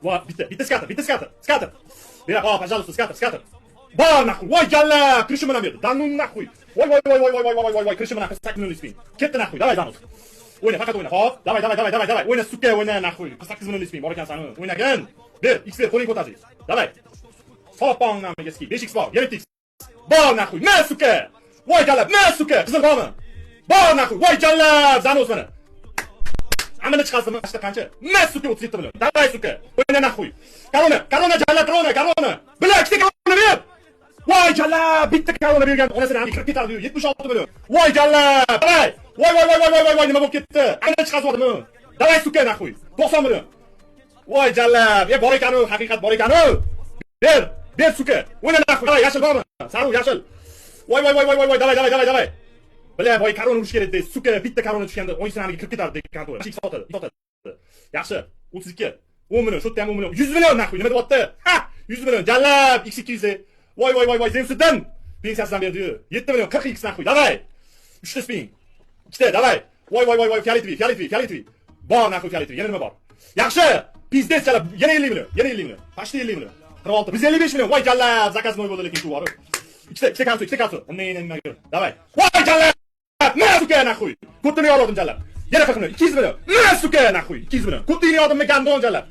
Va bitta, bitta scatter, bitta scatter, scatter. Bera, oh, пожалуйста, scatter, scatter. Bor, нахуй. Voy jallab, крыша bilan berdi. Да ну нахуй. Voy voy voy voy voy voy voy voy voy, крыша bilan 48 million spin. Ketdi, нахуй. Давай, занос. O'yna, faqat o'yna. Hop, давай, давай, давай, давай, давай. O'yna, сука, o'yna, нахуй. 48 million spin bor ekan sani. O'ynagin. Ber, X ber, qo'ling ko'tardi. Давай. Sopon namiga ski. 5x bor, 7x. Bor, нахуй. На, сука. Voy jallab, на, сука. Qizil bormi? Bor, нахуй. Voy jallab, занос mana. Amini chiqasizmi? Qancha qancha? На, сука, 37 million. Давай, сука. O'yna, нахуй. Корона, корона, jallab, корона, корона. Бля, ikkita корона ber. Voy jallab, bitta корона bergan onasini ham kirib ketardi 76 million. Voy jallab, давай. Voy voy voy voy voy voy voy, nima bo'lib ketdi? Amini chiqazyaptimi? Давай, сука, нахуй. 90 million. Voy jallab, e bor ekanu, haqiqat bor ekanu. Ber, ber, сука. O'yna, нахуй. Давай, yashil bormi? Sariq, yashil. Voy voy voy voy voy voy, давай, давай, давай, давай. Бля, voy, корона urish kerak edi. Сука, bitta корона tushganda o'yinchini kirib ketardi kontora. X sotadi, sotadi. Yaxshi, 32. 10 million, shu yerda ham 10 million. 100 million, нахуй, nima deyapti? Ha, 100 million. Jallab, X200. Voy voy voy voy, Zevsdan pensiyasidan berdi-yu. 7 million, 40 X, нахуй. Давай. 3 ta spin. Ikkita, давай. Voy voy voy voy, фиолетовый, фиолетовый, фиолетовый. Bor, нахуй, фиолетовый. Yana nima bor? Yaxshi. Пиздец, jalab. Yana 50 million, yana 50 million. Почти 50 million. 46, 155 million. Voy jallab, заказной bo'ldi lekin shu borib. Ikkita, ikkita кольцо, ikkita кольцо. Ne, nima? Давай. Voy jallab! На, сука, нахуй. Ko'tini yordim, jallab. Yana 40 million, 200 million. На, сука, нахуй. 200 million. Ko'tini yordimmi, гандон, jallab.